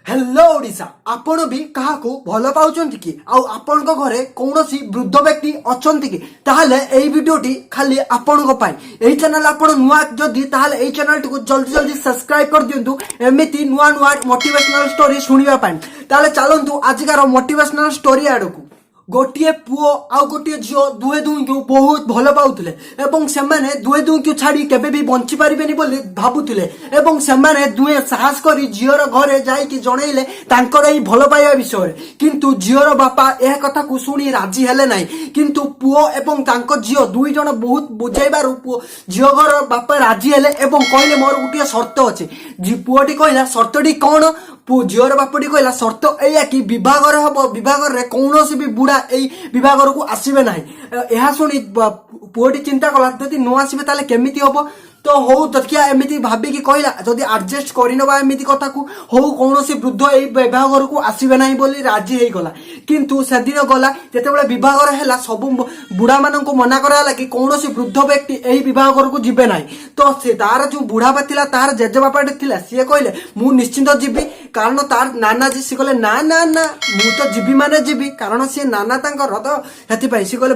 Hello Odisha, ଆପଣ ବି କାହାକୁ ଭଲ ପାଉଛନ୍ତି କି? ଆଉ ଆପଣଙ୍କ ଘରେ କୌଣସି ବୃଦ୍ଧ ବ୍ୟକ୍ତି ଅଛନ୍ତି କି? ତାହେଲେ ଏଇ ଭିଡିଓଟି ଖାଲି ଆପଣଙ୍କ ପାଇଁ। ଏଇ ଚ୍ୟାନେଲ ଆପଣ ନୂଆ ଯଦି, ତାହେଲେ ଏଇ ଚ୍ୟାନେଲଟିକୁ ଜଲ୍ଦି ଜଲ୍ଦି ସବସ୍କ୍ରାଇବ କରିଦିଅନ୍ତୁ ଏମିତି ନୂଆ ନୂଆ ମୋଟିଭେସନାଲ ଷ୍ଟୋରି ଶୁଣିବା ପାଇଁ। ତାହେଲେ ଚାଲନ୍ତୁ ଆଜିକାର ମୋଟିଭେସନାଲ ଷ୍ଟୋରି ଆଡକୁ। ଗୋଟିଏ ପୁଅ ଆଉ ଗୋଟିଏ ଝିଅ ଦୁହେଁ ଦୁହିଁଙ୍କୁ ବହୁତ ଭଲ ପାଉଥିଲେ ଏବଂ ସେମାନେ ଦୁହେଁ ଦୁହିଁଙ୍କୁ ଛାଡି କେବେ ବି ବଞ୍ଚି ପାରିବେନି ବୋଲି ଭାବୁଥିଲେ। ଏବଂ ସେମାନେ ଦୁହେଁ ସାହସ କରି ଝିଅର ଘରେ ଯାଇକି ଜଣେଇଲେ ତାଙ୍କର ଏଇ ଭଲ ପାଇବା ବିଷୟରେ। କିନ୍ତୁ ଝିଅର ବାପା ଏହା କଥାକୁ ଶୁଣି ରାଜି ହେଲେ ନାହିଁ। କିନ୍ତୁ ପୁଅ ଏବଂ ତାଙ୍କ ଝିଅ ଦୁଇ ଜଣ ବହୁତ ବୁଝାଇବାରୁ ପୁଅ ଝିଅ ଘର ବାପା ରାଜି ହେଲେ ଏବଂ କହିଲେ, "ମୋର ଗୋଟିଏ ସର୍ତ୍ତ ଅଛି।" ପୁଅଟି କହିଲା, "ସର୍ତ୍ତଟି କଣ?" ଝିଅର ବାପଟି କହିଲା, "ସର୍ତ୍ତ ଏଇଆ କି ବିବାହଘର ହବ, ବିବାହଘରରେ କୌଣସି ବି ବୁଢା ଏଇ ବିବାହଘରକୁ ଆସିବେ ନାହିଁ।" ଏହା ଶୁଣି ପୁଅଟି ଚିନ୍ତା କଲା, ଯଦି ନ ଆସିବେ ତାହେଲେ କେମିତି ହବ? ତ ହଉ ଦେଖିବା, ଏମିତି ଭାବିକି କହିଲା, ଯଦି ଆଡଜଷ୍ଟ କରିନବା ଏମିତି କଥାକୁ, ହଉ, କୌଣସି ବୃଦ୍ଧ ଏଇ ବିବାହ ଘରକୁ ଆସିବେ ନାହିଁ ବୋଲି ରାଜି ହେଇଗଲା। କିନ୍ତୁ ସେଦିନ ଗଲା, ଯେତେବେଳେ ବିବାହଘର ହେଲା, ସବୁ ବୁଢାମାନଙ୍କୁ ମନା କରାହେଲା କି କୌଣସି ବୃଦ୍ଧ ବ୍ୟକ୍ତି ଏହି ବିବାହ ଘରକୁ ଯିବେ ନାହିଁ। ତ ସେ ତାର ଯୋଉ ବୁଢାବା ଥିଲା, ତାର ଜେଜେବାପାଟି ଥିଲା, ସିଏ କହିଲେ, "ମୁଁ ନିଶ୍ଚିନ୍ତ ଯିବି।" କାରଣ ତାର ନାନାଜୀ। ସିଏ କହିଲେ, "ନା ନା ନା, ମୁଁ ତ ଯିବି ମାନେ ଯିବି।" କାରଣ ସିଏ ନାନା ତାଙ୍କର, ତ ସେଥିପାଇଁ ସିଏ କହିଲେ।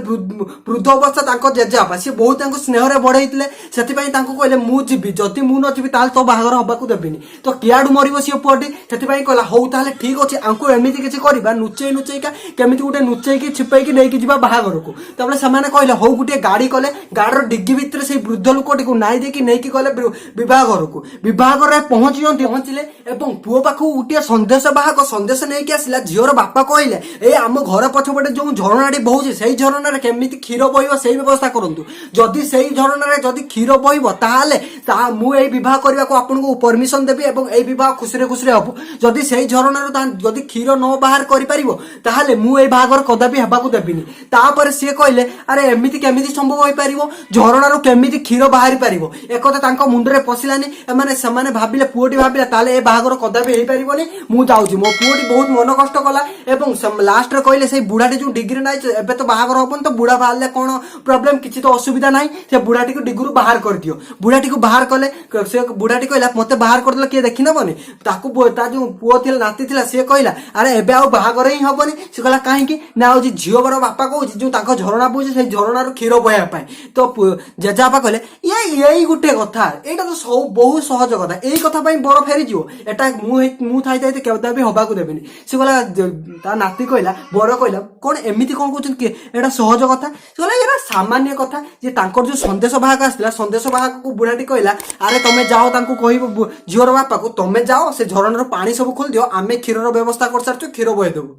ବୃଦ୍ଧ ଅବସ୍ଥା ତାଙ୍କ ଜେଜେବାପା, ସିଏ ବହୁତ ତାଙ୍କୁ ସ୍ନେହରେ ବଢେଇଥିଲେ। ସେଥିପାଇଁ ତାଙ୍କୁ କହିଲେ, "ମୁଁ ଯିବି, ଯଦି ମୁଁ ନ ଯିବି ତାହେଲେ ତୋ ବାହାଘର ହବାକୁ ଦେବିନି।" ତ କିଆଡୁ ମରିବ ସିଏ ପୁଅଟି। ସେଥିପାଇଁ କହିଲା, "ହଉ ତାହେଲେ ଠିକ ଅଛି, ଆଙ୍କୁ ଏମିତି କିଛି କରିବା, ନୁଚେଇ ନୁଚେଇକା କେମିତି ଗୋଟେ ନୁଚେଇକି ଛିପେଇକି ନେଇକି ଯିବା ବାହାଘରକୁ।" ତାପରେ ସେମାନେ କହିଲେ, ହଉ। ଗୋଟିଏ ଗାଡି କଲେ, ଗାଡିର ଡିଗି ଭିତରେ ସେଇ ବୃଦ୍ଧ ଲୋକଟିକୁ ନାଇ ଦେଇକି ନେଇକି ଗଲେ ବିବାହ ଘରକୁ। ବିବାହ ଘରେ ପହଞ୍ଚିଛନ୍ତି, ପହଞ୍ଚିଲେ ଏବଂ ପୁଅ ପାଖକୁ ଗୋଟିଏ ସନ୍ଦେଶ ବାହକ ସନ୍ଦେଶ ନେଇକି ଆସିଲା। ଝିଅର ବାପା କହିଲେ, "ଏ ଆମ ଘର ପଛପଟେ ଯୋଉ ଝରଣାଟି ବହୁଛି, ସେଇ ଝରଣାରେ କେମିତି କ୍ଷୀର ବହିବ ସେଇ ବ୍ୟବସ୍ଥା କରନ୍ତୁ। ଯଦି ସେଇ ଝରଣାରେ ଯଦି କ୍ଷୀର ବହିବ, ତାହେଲେ ତାହା ମୁଁ ଏଇ ବିବାହ କରିବାକୁ ଆପଣଙ୍କୁ ପରମିଶନ ଦେବି ଏବଂ ଏଇ ବିବାହ ଖୁସିରେ ଖୁସିରେ ହବ। ଯଦି ସେଇ ଝରଣାରୁ ଯଦି କ୍ଷୀର ନ ବାହାର କରିପାରିବ, ତାହେଲେ ମୁଁ ଏଇ ବାହାଘର କଦାପି ହେବାକୁ ଦେବିନି।" ତାପରେ ସିଏ କହିଲେ, "ଆରେ, ଏମିତି କେମିତି ସମ୍ଭବ ହୋଇପାରିବ? ଝରଣାରୁ କେମିତି କ୍ଷୀର ବାହାରି ପାରିବ?" ଏକଥା ତାଙ୍କ ମୁଣ୍ଡରେ ପଶିଲାନି। ଏମାନେ ସେମାନେ ଭାବିଲେ, ପୁଅଟି ଭାବିଲା, ତାହେଲେ ଏ ବାହାଘର କଦାପି ହେଇପାରିବନି, ମୁଁ ଯାଉଛି। ମୋ ପୁଅଟି ବହୁତ ମନ କଷ୍ଟ କଲା ଏବଂ ଲାଷ୍ଟରେ କହିଲେ, ସେଇ ବୁଢାଟି ଯୋଉ ଡିଗ୍ରୀ ନାହିଁ, ଏବେ ତ ବାହାଘର ହବନି, ତ ବୁଢା ବାହାରିଲେ କଣ ପ୍ରୋବ୍ଲେମ? କିଛି ତ ଅସୁବିଧା ନାହିଁ। ସେ ବୁଢାଟିକୁ ଡିଗୁରୁ ବାହାର କରିଦିଅ। ବୁଢାଟିକୁ ବାହାର କଲେ। ସେ ବୁଢାଟି କହିଲା, "ମତେ ବାହାର କରିଦେଲେ କିଏ ଦେଖିନବନି ତାକୁ?" ତା ଯୋଉ ପୁଅ ଥିଲା, ନାତି ଥିଲା, ସିଏ କହିଲା, "ଆରେ, ଏବେ ଆଉ ବାହାଘର ହିଁ ହବନି।" ସେ କହିଲା, "କାହିଁକି?" ନା, ହଉଛି ଝିଅ ବର ବାପା କହୁଛି ଯୋଉ ତାଙ୍କ ଝରଣା ବହୁଛି, ସେଇ ଝରଣାରୁ କ୍ଷୀର ବହିବା ପାଇଁ। ତ ଜେଜେବାପା କହିଲେ, "ଇଏ ଏଇ ଗୋଟେ କଥା, ଏଇଟା ତ ସବୁ ବହୁତ ସହଜ କଥା। ଏଇ କଥା ପାଇଁ ବର ଫେରିଯିବ? ଏଟା ମୁଁ ଥାଇ ଥାଇ କେବେ ବି ହବାକୁ ଦେବିନି।" ସେ କହିଲା, ତା ନାତି କହିଲା, ବର କହିଲା, "କଣ ଏମିତି କଣ କହୁଛନ୍ତି କି ଏଇଟା ସହଜ କଥା?" ସେ କହିଲା, "ଏଇଟା ସାମାନ୍ୟ କଥା।" ଯେ ତାଙ୍କର ଯୋଉ ସନ୍ଦେଶ ବାହକ ଆସିଥିଲା, ସନ୍ଦେଶ ବାହକକୁ ବୁଢାଟି କହିଲା, "ଆରେ, ତମେ ଯାଅ, ତାଙ୍କୁ କହିବ, ଝିଅର ବାପାକୁ, ତମେ ଯାଅ, ସେ ଝରଣାର ପାଣି ସବୁ ଖୋଲିଦିଅ, ଆମେ କ୍ଷୀରର ବ୍ୟବସ୍ଥା କରିସାରିଛୁ, କ୍ଷୀର ବହେଇଦେବୁ।"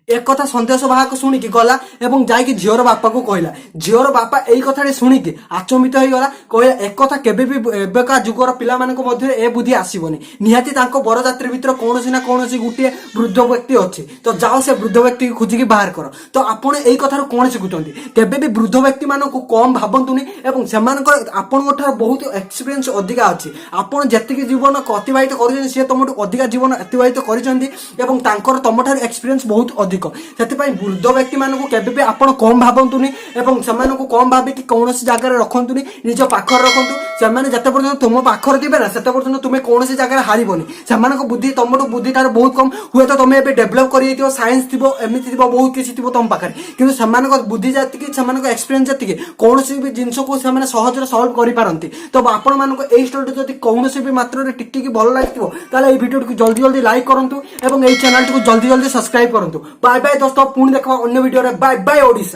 ଏକଥା ସନ୍ଦେଶ ବାହକ ଶୁଣିକି ଗଲା ଏବଂ ଯାଇକି ଝିଅର ବାପାକୁ କହିଲା। ଝିଅର ବାପା ଏଇ କଥାଟି ଶୁଣିକି ଆଚମ୍ବିତ ହେଇଗଲା। କହିଲା, "ଏକଥା କେବେ ବି ଏବେକା ଯୁଗର ପିଲାମାନଙ୍କ ମଧ୍ୟରେ ଏ ବୁଦ୍ଧି ଆସିବନି। ନିହାତି ତାଙ୍କ ବରଯାତ୍ରୀ ଭିତରେ କୌଣସି ନା କୌଣସି ଗୋଟିଏ ବୃଦ୍ଧ ବ୍ୟକ୍ତି ଅଛି। ତ ଯାଅ, ସେ ବୃଦ୍ଧ ବ୍ୟକ୍ତିକୁ ଖୋଜିକି ବାହାର କର।" ତ ଆପଣ ଏଇ କଥାରୁ କଣ ଶିଖୁଛନ୍ତି? କେବେ ବି ବୃଦ୍ଧ ବ୍ୟକ୍ତି ମାନଙ୍କୁ କମ ଭାବନ୍ତୁନି ଏବଂ ସେମାନଙ୍କର ଆପଣଙ୍କ ଠାରୁ ବହୁତ ଏକ୍ସପିରିଏନ୍ସ ଅଧିକା ଅଛି। ଆପଣ ଯେତିକି ଜୀବନ ଅତିବାହିତ କରିଛନ୍ତି, ସିଏ ତମଠୁ ଅଧିକା ଜୀବନ ଅତିବାହିତ କରିଛନ୍ତି ଏବଂ ତାଙ୍କର ତମଠାରୁ ଏକ୍ସପିରିଏନ୍ସ ବହୁତ ଅଧିକ। ସେଥିପାଇଁ ବୃଦ୍ଧ ବ୍ୟକ୍ତି ମାନଙ୍କୁ କେବେ ବି ଆପଣ କମ ଭାବନ୍ତୁନି ଏବଂ ସେମାନଙ୍କୁ କମ ଭାବିକି କୌଣସି ଜାଗାରେ ରଖନ୍ତୁନି, ନିଜ ପାଖରେ ରଖନ୍ତୁ। ସେମାନେ ଯେତେ ପର୍ଯ୍ୟନ୍ତ ତୁମ ପାଖରେ ଥିବେ ନା, ସେତେ ପର୍ଯ୍ୟନ୍ତ ତୁମେ କୌଣସି ଜାଗାରେ ହାରିବନି। ସେମାନଙ୍କ ବୁଦ୍ଧି ତମଠୁ ବୁଦ୍ଧି ଠାରୁ ବହୁତ କମ। ହୁଏତ ତମେ ଏବେ ଡେଭଲପ କରିଯାଇଥିବ, ସାଇନ୍ସ ଥିବ, ଏମିତି ଥିବ, ବହୁତ କିଛି ଥିବ ତମ ପାଖରେ, କିନ୍ତୁ ସେମାନଙ୍କ ବୁଦ୍ଧି ଯେତିକି, ସେମାନଙ୍କ ଏକ୍ସପିରିଏନ୍ସ ଯେତିକି, କୌଣସି ବି ଜିନିଷକୁ ସେମାନେ ସହଜରେ ସଲ୍ଭ କରିପାରନ୍ତି। ତ ଆପଣମାନଙ୍କୁ ଏଇ ଷ୍ଟୋରିଟି ଯଦି କୌଣସି ବି ମାତ୍ରାରେ ଟିକେ ଭଲ ଲାଗିଥିବ, ତାହେଲେ ଏଇ ଭିଡ଼ିଓଟିକୁ ଜଲ୍ଦି ଜଲ୍ଦି ଲାଇକ୍ କରନ୍ତୁ ଏବଂ ଏଇ ଚ୍ୟାନେଲଟିକୁ ଜଲ୍ଦି ଜଲ୍ଦି ସବସ୍କ୍ରାଇବ କରନ୍ତୁ। ବାଏ ବାଏ ଦୋସ୍ତ, ପୁଣି ଦେଖବା ଅନ୍ୟ ଭିଡ଼ିଓରେ। Bye bye Odisha.